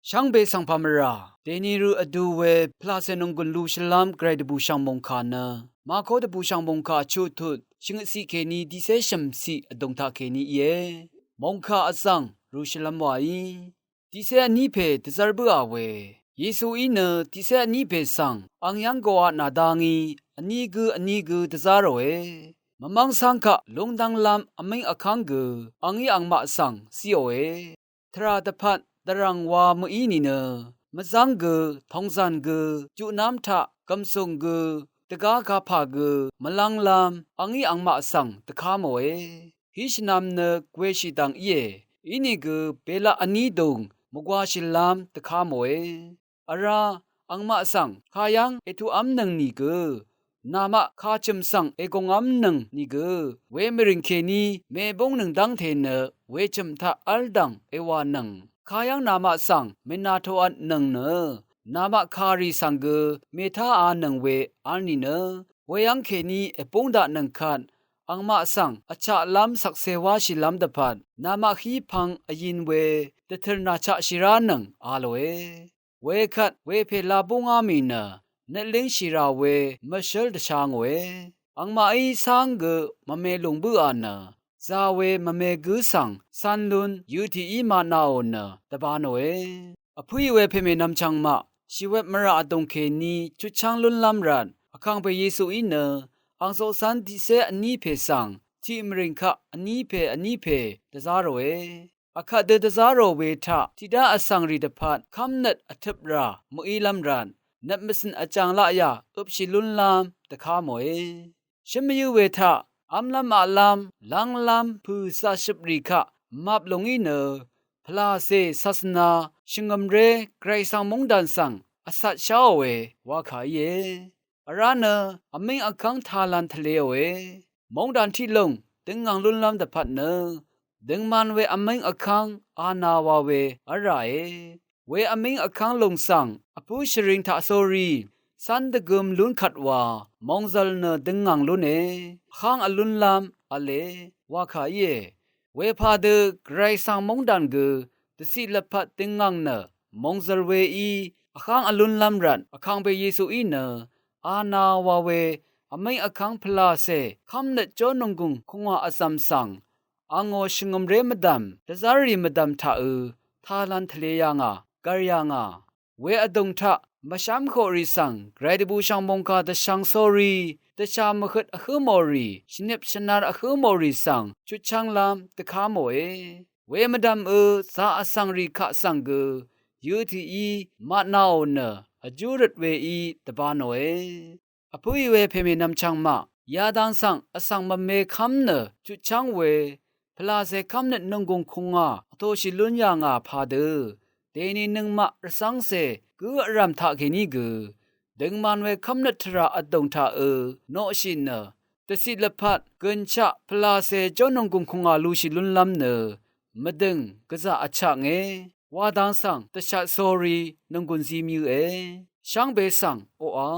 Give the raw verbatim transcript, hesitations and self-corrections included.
Shvngbe svng pà mvrà dèni rø vdu we pvlàcè nònggùn lushvlv́m gvray dvbùshv̀ng mòngkà nø, Mako dvbùshv̀ng mòngkà chuqtut shvngøtciq kèní tiqcé shø̀mciq vdùng taq kèní íe. Mòngkà vzv̀ng rø shvlv́m wàí tiqcé vní pè dvzv́r bǿà we, Yesuí nø tiqcé vní pè svng ang yv́ng goqaq nàdá ngí vní gǿ vní gǿ dvzá ròe. Mvmv́ng cáng kaq lúngdv́nglv́m vmíng vkv́ng gø angí angmaq svng zíòe. Tvrà dvpvt dvrv̀ng wa mø̀í nìnø, mvzv́ng gø, tongzàn gø, juqnv́m taq gv̀msùng gø, dvgá kapà gø mvlv́nglv́m angí angmaq svng dvká mòe. Hí shvnv̄m nø gweshì dv̀ng íe. Inìgø belaq vní dùng mvgwashìlv́m dvká mòe. Vrá angmaq svng kayv́ng ètuqv́mnøng nìgø, namaq kachø̀m svng ègòngv́mnøng nìgø, wemvrìng kèní mèbúngnøng dv́ngte nø wechø̀m taq v́ldv̀ng èwànøng. Kayv́ng namaq svng mènàtoqvtnøng nø, namaq kàrì svng gø mètáānøng we v́l nìnø, weyv́ng kèní èbúng daqnøng kvt, angmaq svng vchaqlv́m shvkse wáshìlv́m dvpvt namaq hí pvng vyin we dvtø̀r nàchaqshì ránøng a lòe. Wekvt wepè labúngá mì nø nøt língshì rà we mvshǿl dvsha ngòe. Angmaqí cáng gø mvme lùng bǿà nø, za we mvme gǿ svng cán lún yøtìí matnāò nø dvba nòe. Vpǿì we pèmènvm chvngmaq, shìwep mvrà vdùng kèní chutchv́ng lúnlv́m rvt Vkàngpè Yesuí nø ang coqcv́n tiqcé vní pè svng tiq mvrìng kaq vní pè vní pè dvzá ròe. Vkvt dø dvzá rò we taq tiqdá vsvng rì dvpvt kv́mnøt vtøprà mø̀ílv́m rvt nøt mvcø̀n vjàng laqyà øpshì lúnlv́m dvká mòe. Shǿn mvyǿ we taq v́mlv́m aqlv́m lv́nglv́m pø̀ zaqshøprì kaq map lùng í nø, pvlàcè sasvna shvngø̀mré Gvray svng móngdàn svng vcat sháòe wa kà íe. Vrá nø vmíng vkv́ng talan tvlēòe. Móngdàn tiqlùng døngngàng lúnlv́m dvpvt nø, døngman we vmíng vkv́ng anawa we v́lràe. We vmíng vkv́ng lùng svng vpǿ shvring taqsórí cv́n dvgøm lún kvt wa mòngzv̀l nø døngngàng lúne. Vháng vlúnlv́m v̄le wa kà íe. Wepadø Gvray svng móngdàn gø dvciq lvpat døngngàng nø mòngzv̀l weí vháng vlúnlv́m rvt Vkàngpè Yesuí nø anawa we vmíng vkv́ng pvlàcè kv́mnøt jó nònggùng kungwà vzv̀m svng angò shvngø̀mré mvdv̀m dvzv́rrì mvdv̀m taqø talan tvlē yà ngà gv̀r yà ngà. We vdùng taq mvshv́mhoqrì svng Gvray dvbùshv̀ng mòngkà dvshvng sórí dvshà mvhøt vhǿ mòrì shvnip shvnar vhǿ mòrì svng chutchv́nglv́m dvká mòe. We mvdv̀mø zà vsvng rì kaq svng gø yøtìí matnāò nø vjú røt weí dvba nòe. Vpǿì we pèmènvm chvngmaq, yadang svng vsvng mvme kv́m nø chutchv́ng we pvlàcè kv́mnøt nònggùng kungwà vtōshì lún yà ngà padø dèni nøngmaq rvcv́ngcè gǿ vrv̀m taqkèní gø døngman we kv́mnøt tvrà vdùng taqø noqshì nø, dvciq lvpat gø̀nshaq pvlàcè jó nònggùng kungwà lushì lúnlv́m nø mvdø̀ng gvzà vchaknge. Wadang svng dvshat sórí nònggùn zi mvyø̄e. Shvngbe svng oqà